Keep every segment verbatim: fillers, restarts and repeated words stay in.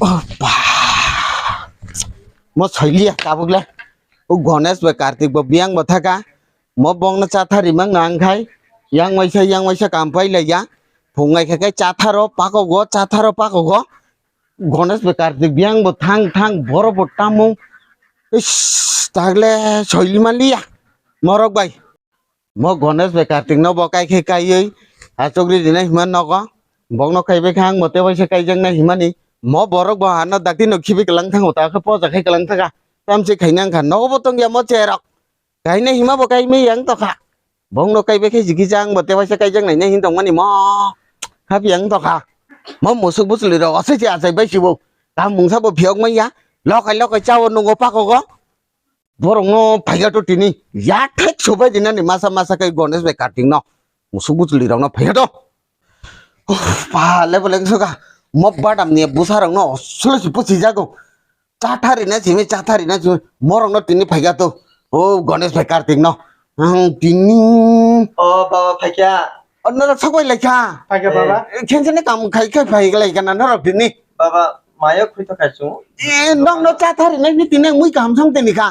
Ba. Mo soiliya tabuk le. O Ganesh bai Kartik bo biyang bo thaka. Mo bongno chathari mang nang khai. Yang waisa, yang waisa kam pai lai ya. Phungai khe kai chatharo pakogo, chatharo pakogo. Ganesh bai Kartik biyang bo thang thang borok bo tamung. Ish, tagle soili maliya. Morok bai. Mo Ganesh bai Kartik no bo kai khe kaiwi achukri rinai hima nogo. Bokno kaibai khe ang mote waisa kaijaknai himani. Mo borok bo ano dakti no khibi kwlang thango ta khe poja khai kwlang thaka. Tamchi khaina wngkha nogo bo tongya mo cherok. Kainai hima bo kaimai yang tokha. Bokno kaibai khe jikisa ang mote waisa kaijaknai nai hin tongmani mo. Hap yang tokha. Mo musuk buchuli rok asai se achai bai sibo. Tam mungsa bo phiyok manya. Lokai lokai chao nungo pakogo. Borokno phaiya to tini. Ya thek sobai dinani masa masa kai Ganesh bai Kartik no. Musuk buchuli rokno phaiya to. Uff, pa, lebo leng soka. Mo badam ni bwsa rokno solo si pusi jago. Chathari na simi, chathari na simi. Morokno tini phaiya to. O Ganesh bai Kartik no. Ang tini. O baba phaikya. O norok sok bai laikha. Phaikya baba. Khensa ni kam khai khai phai laikha na norok tini. Baba, maya khui to khai chungo. E, nok no chathari nai ni tini mui kaham song tini kha.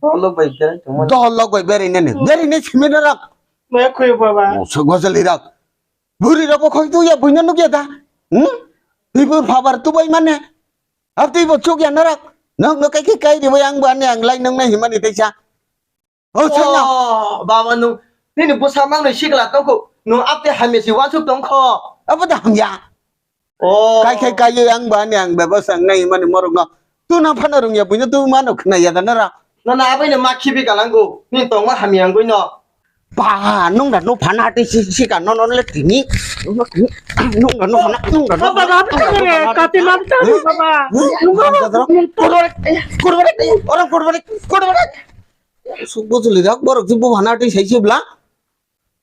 Dolok bai berai tongmani. Dolok bai berai nani. Berai nai simi norok. Maya khui baba. Sok gojali rok. Buri rok bo khoi tu ya buino nuk ya da. Hmm? Ibu phabar tu bai mane. Abti bo chuk ya norok. Nok no kai kai kai di bai ang bani ang lai nang nai himani teisa. O, sanya. O, baba, nung, nini bwsa mangnwi sikla tongkhu, nung abte hamya si uansuk tongkho. Abo da hamya. O. Kai khai kai ang bani ang bebasa nai mani morok no. Tu na phano rungya buino tu mano khna ya da nara. Nana abai ne ma khibi kalango, ni tongma hamya ang buino. Ba, nung da no phana ati si, si ka no no le tini. Nung da no phana, nung da no. Baba, baba, kati mam tari, baba. Nung da no. Kurbarik, kurbarik, orang kurbarik, kurbarik. Suk bujuli rak borok si buma na twi sai se bla.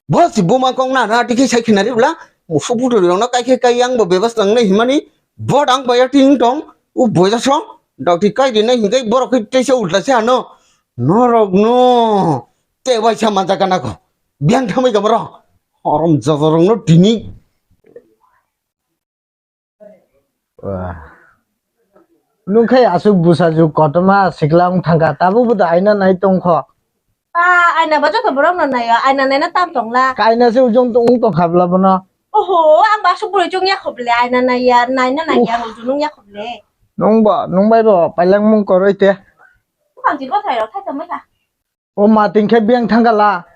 Bo si buma kong na na twi khe sai khina ri bla. Musuk bujuli rok no kai khe kai yang bo bebas nang nai himani. Bo dang baya ting tong. U boya so. Dok twi kai ri nai hinkai borok khe tei se ulta se ano. Norok no. Te bai sa manja kana ko. Biang thamai ka bro. Horom joto rok no tini. Wah. Nung khai aswk bwsajwk kotorma sikla wng thangkha, tabukbo da aina nai tongkho. Ba, aina bo joto borok no naio, aina naina tam tongla. Kaina se ujung tong wng tongkha bwla bono. Oho, ang bo aswk bwrwi chwng yakho bwle, aina naiya, naina naiya, ujung nung yakho bwle. Nung bo, nung bai bo pailangmung koroi te. Bwkhang si bwthai rok thai tongmai kha. O ma tin khe biyang thangkala.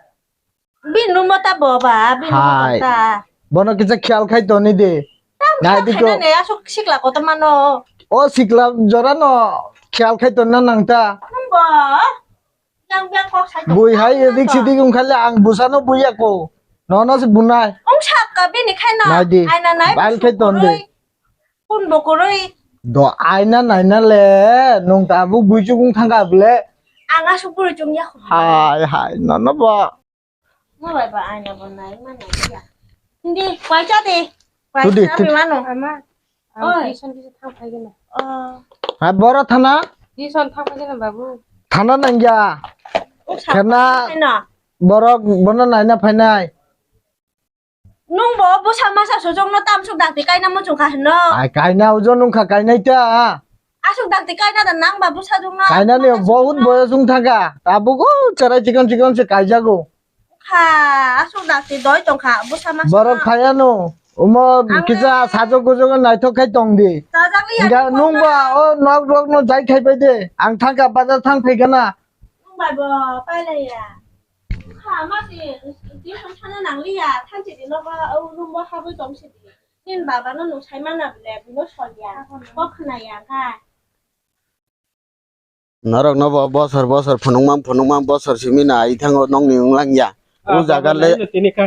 Bini room o ta bo ba, bini room o ta. Bono kisa khiyal khai toni de. Tam nai khiyal di ko. Khainani aswk sikla kotorma no. O sikla jora no khiyal khai tonna nang ta. Nung bo. Yang biyang kok sai. Bui hai edik sidik wngkhale ang bwsano buya ko. Nono se bunai. Wng sak ka bini khai no. Nai di. Aina nai. Bail khai ton de. Kun bo kwrwi. Do aina naina le, nung tabuk buichuk wng thangkha bwle. Ang aswk bwrwi chwng yakho. Hai, hai, nono bo. Mo bai ba aina bo nai ma nai ya. Hindi, kwai cha de. Kwai. Tudi, cha tudi. Bi mano. Ama, ang oi. Tuition kisa thang phai gana. Oh. Ha, boro thana? Tuition thang phai gana, babu. Thana nangya. Uk sa. Khena. Khena. Borok bono naina phainai. Nung bo bwsa masa sojong no tam suk dakti kaina muchung kha hino. Ai kaina ojo nung kha kainai ta. Asuk dakti kaina da nang ba bwsa jung no. Kaina ni bahut boyos wng thangkha. Tabuk o cherai chikon chikon se kaijago. Kha asuk dakti doi tong kha bwsa masa. Borok phaiya no. Omo kisa sajok gujok naithok khai tong di. Sajak liya. Hingga nung ba o nok rok no jai khai pai de. Ang thangkha bazar thang phai gana. Nung bai bo pai lai ya. Kha, ma si, tuition thana nang liya, thanchi di nogo, o room o habwi tong si di. Nini baba no nung sai mana bole, bino sol ya, kok khna ya kha. Norok no bo bosor bosor phunukma phunukma bosor simi na ai thango nokni wng lang ya. O jaga le,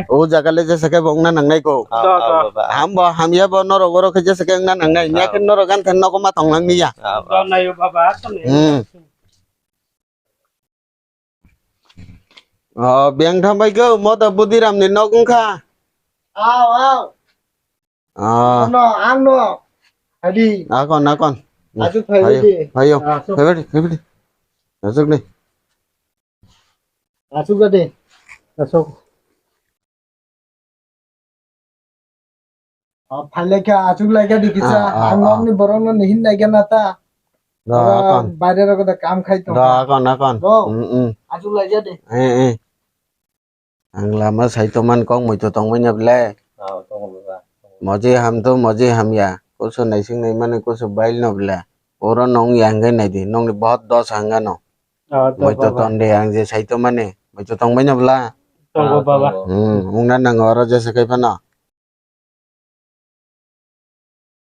o jaga le jesa khe bo wngna nang nai ko. Do, do. Ham bo hamya bo norok oro khe jesa khe wngna nang nai. Nya khe norok gan khe nogo ma tong lang ni ya. Do nayo baba, aswk ni. Hmm. Oh, beng tham bai ko, mo to Budiram ni nok wngkha. Aw, aw. Ah. Ano, ano. Adi. Akon, akon. Aswk phai di. Phaio. Ah, aswk. Phai di, phai di. Aswk ni. Aswk di. Aswk. O, phailai kha, achuk lai kha di kisa. Ah, ah, Ang ah. Nokni borokno nihin lai kha na ta. Do, Oro akon. Baire rogo da kam khai tong Do, kha. Akon, akon. Do. Mm, mm. Achuk lai kha di. Eh, eh. Ang lama sai tongmani kok muitu tongmani bwle. Ah, tongo bwle. Moji ham to, moji ham ya. Kusu naising naimani kusu bail no bwle. Oro nong ya hwnkhe nai di. Nongni bahut dos hwnkha no. Ah, to Muitu baba. Ton de ang je sai tongmani. Muitu tongmani bwla. Tongo Ah, baba. Tongo. Hmm, wngna nango oro jesa kai phano.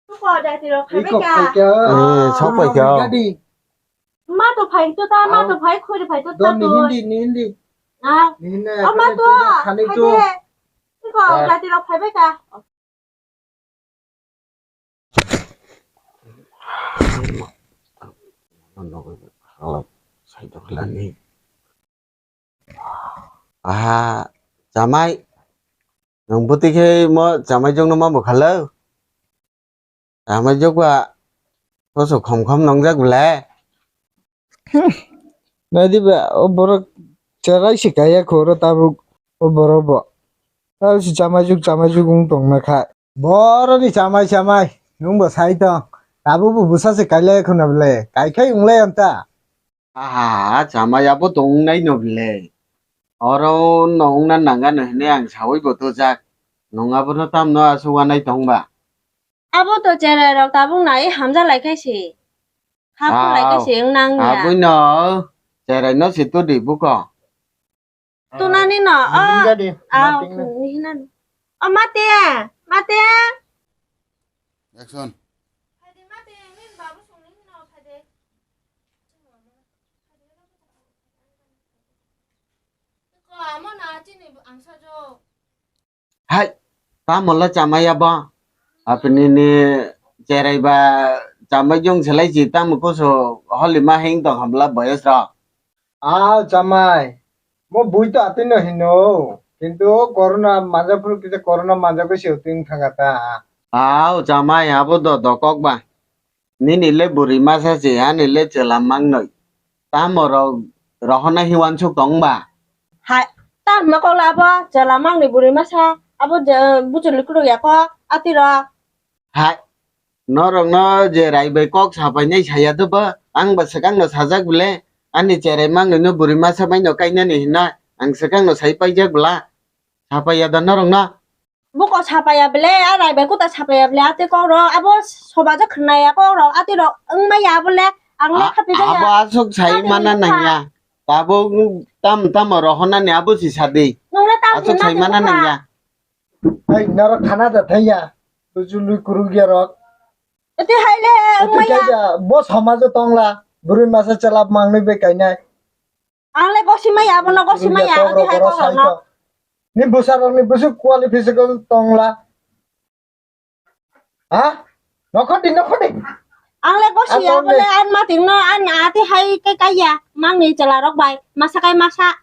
Iko phaikha. Eh, sok phaikha. Gadi. Ma to phai to ta, ma to phai, khori phai to ta Don ni to. Hindi, ni hindi. Ah. Ni hindi, Oh, ma to. Khani to. Iko Ah. Jati rok phai bai ka. Aha, chamai. Nwng bwtwi khe mo chamai jokno ma bwkha lo? Chamai jok ba koso khom khom nongjak bwle? Nai di ba, o borok cherai se kaya kho oro tabuk o borok bo. Tabuk se chamai jok, chamai jok wng tong na kha. Boroni chamai chamai, nwng bo sai tong. Tabuk bo bwsa se kailai khuna bwle. Kaikhai wnglai anta. Aha, chamai abo tong wngnai no bwle. Oro no wngna nang ano hinwi ang saui bo tujak. Nwng abono tamno asuk wanai tong ba? Abo to cherai rok tabuk nai hamjak lai khai se. Hapung lai khai se wng nang ya. Abui no cherai no se tudi buko. Tunani no, o, Nini jadi, ah, mating na. Nini nan. O, mate, mate. Action. Hai, tamo le chamai abo. Apni ni cherai ba chamai jong selai si tamo koso holi ma heng tong hamla boyos rok. Ah, chamai. Mo bui to atwi no hino. Kintu corona manja phuru kisa corona manja ko se utwi thanga ta. Au, chamai, abo do dokok ba. Nini le bwrwi masa se, ani le chwla mangnoi. Tamo rok rohorna hiwansuk tong ba? Hai, tamo kok le abo chwla mangni bwrwi masa, abo je buchuli kwrwk ya kok, atwi rok. Hai, norokno je rai bai kok sapainai saya dobo, ang ba swkangno sajak bwle, ani cherai mangnino bwrwi masa baino kainani hinna, ang swkangno sai paijak bwla, sapaiya da norokno? Buko sapaiya bwle, a rai bai kuta sapaiya bwle, ate kok rok, abo sobajo khwnaya kok rok, ate rok wngmaya bwle, ang le A-, khapijaya. Abo aswk sai mana nangya, tabuk tam tamo rohornani abo si sadi. Nwng le tam aswk sai mana nangya. Ai, norok khana da thaiya. Tujulu kurugya rok. Ete hai le, wngmaya. Ete kaya, bo samajo tongla. Bwrwi masa chalap mangnwi bai kainai. Ang le gosi maya, abono gosi maya, ete hai kok rok no. Ni bwsa rok ni bwswk qualification tongla. Ha? Nokhodi, nokhodi. Ang le gosi ya, abo le an mating no, an ate hai ke kaya. Mangni chala rok bai, masa kai masa.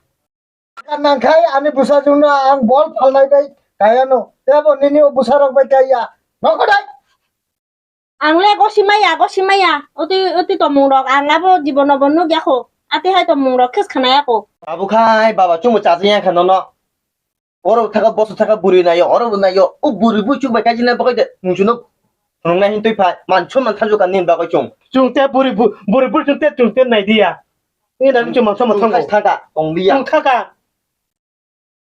Nangkhai ani bwsajwkno ang bol phalnai bai kaya no. Tebo nini o bwsarok bai kaya. Nokho dai. Ang le gosi maya, gosi maya. Oti, oti tomung rok ang abo jibono bo nukya kho. Ati hai tomung rok khis khanaya kho. Abo khai baba chumbo chachi yang kha nono. Oro thaka boso thaka buri nayo, oro bo nayo. O buri bui chuk bai kaijina bagai de. Muchuno Phunuknai hintwi phai, man soman thangjwk ka nini bagwi chwng. Chwng te buri bu-, buri buri chwng te chwng te nai diya. Ni da chwng man soman thango. Thangka, tong liya. Chwng thangka.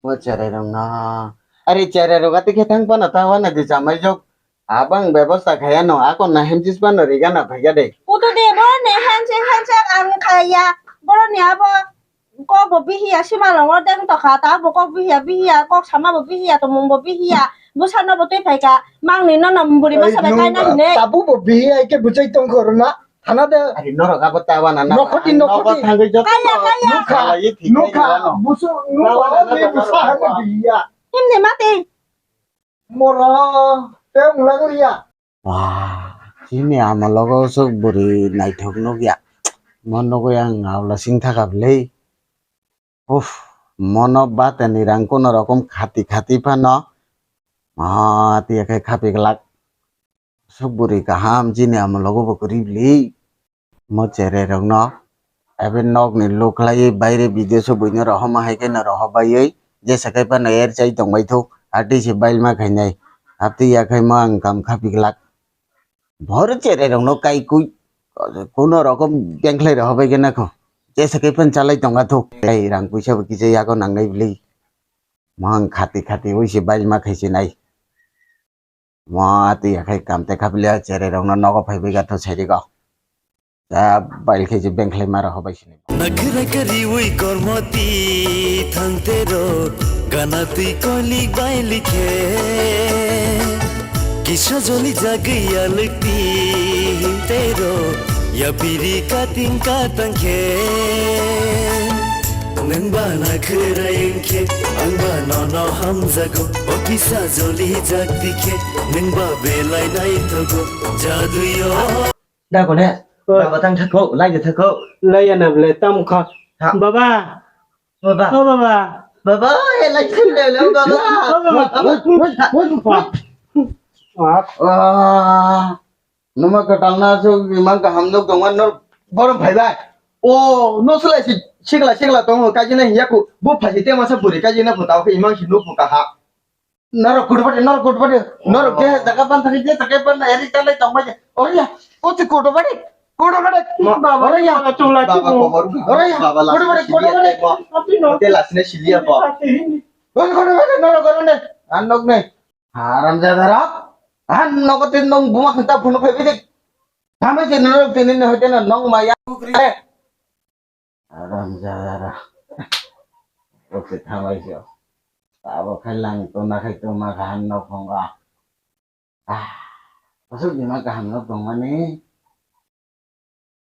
Bo cherai rok no. Ari cherai rok ati khe thang pano ta wana di chamai jok. Abang bebosta khaya no, akon na hemjis pano riga na phaiga de. Kutu de bo ne handshake handshake ang khaya. Boro ni abo. Kok bo bihiya simalongo deng tokha, ta bo kok bihiya, bihiya, kok sama bo bihiya, tomung bo bihiya, bwsano bo twi phaikha, mangni nono buri masa bai kaina hine. Tabu bo bihiya, ike bwchai tongkho rwna, thana de. Ari norok abo ta wana na. Nokhoti, nokhoti. Kaya, kaya. Nukha, nukha, busu, nukha, bwsa hano bihiya. Himni mati. Moro, te wngla goriya. Wah, chini ama logo sok bwrwi naithok nukya. Mo nugwi ang ngao lasing thaka bwlwi. Uff, mono batani rang kuno rokom khati khati phano. Ah, tiya khe khapi glak. Sok bwrwi kaham chini ama logo bo kwrwi bwlwi. Mo cherai rokno ebe nokni luk khlaiwi baire bidesh o buino rohorma hai kheno rohor baiwi jesa khai phano er chai tongbai thuk, ati se bailma khainai. Hati yakhai ma ang kam khapi glak. Bhor cherai rok no kai kui. Kuno rokom bengkhlai rok hobai gana kho. Jesa kai phan chalai tonga thuk. Ei rang puisa bo kisa yago nangnai bili. Ma ang khati khati ui se bai ma khai se nai. Ma twi yakhai kam te khaphilya cherai rokno nogo phaibai ga tho sairi go. Ja bail khe je bengkhlai ma rok hobai sini. Nakhra kariwi kormoti thangtero gana twi kolik bailikhe. Kisa joli jagwi alwkti hintero yapiri kating katangkhe. Nwng ba nakhwrai wngkhe, ang ba nono hamjago. O kisa joli jak dikhe, nwng ba belai naithogo. Jaduyo. Da kone, Oi. Baba tang thakho, lai de thakho. Lai ya na ble tam kha. Ha. Baba. Baba. O baba. Baba, e lai thakho le, le, baba. O baba. Wait, wait, wait, wait. Ah. Ah. Numa kwtal na aswk imang kaham nuk tongma nor borom phaibai. O, no swlai si sikla sikla tongo kajina hiya ku. Bo phaji te masa buri kajina phu tao khe imang si nuk phu kaha. Norok kudu pade, norok kudu pade. Norok je jaga ban thani je jaga ban na eri talai tongma je. Oriya, o ti kudu pade. Kudu pade. Baba, oriya. Baba, chula, baba, chula. Oriya. Baba, kudu pade, kudu pade. Te lasne siliya bo. Kudu pade, norok kudu ne. An nok ne. Haramjada rok. Han nogo tin nong buma khanta phunuk phaibi dik. Thamai se norok tini no hoite no nong maya kukri. Haramjada rok. Oke thamai se. Abo khai lang tona khai toma kha han nok phongo. Ah. Asuk dima kaham nok tongmani.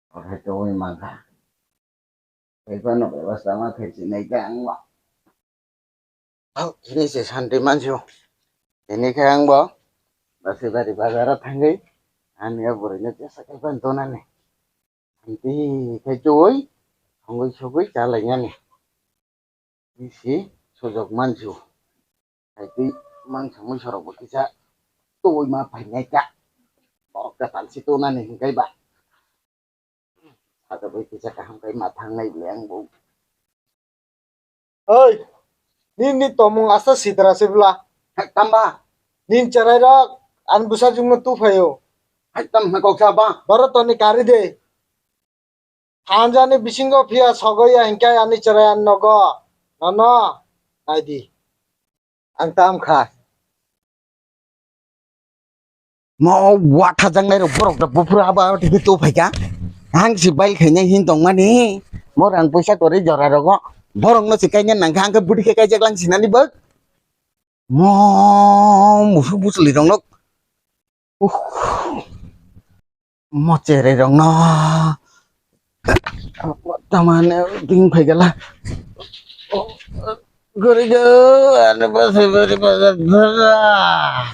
Okhai tongwi mankha. Tei phano bebasta ma khe sinai khe ang ba. Hau, hini se santi mansi o. Hini khe ang bo. Basibari bazar o thangwi. Ani o bwrwi no tesa khe phano tonani. Santi khe chuwi. Thangwi sugwi chalainani. Bisi sojok mansu. Hai twi mangsa muisorok bo kisa tubui ma phainai ka. Borok kwtal si tonani hinkai ba. Saka bai kisa kaham kai ma thangnai bwle ang bo. Oi, nini tomung asa sitra se bwla. Hai tamba. Nin cherai rok an bwsa jungno tu phaio. Hai tam na kok sa ba. Boro toni kari de. Hanjani bisingo phiya sogoya hinkai ani cherai ani nogo. Nono, naidi. Ang tam kha. Mo watha jangnai rok borok da bufura aba tini to phaika. Ang si bai khainai hin tongmani. Mo rang puisa kori jora rogo. Borok no si kainai nangkha ang khe budi khe kaijak lang sinani bak. Mo musuk musuli rok no. Uh. Mo cherai rok no. Tamane ding phai gala. Gori go, ane bas bari bas bas.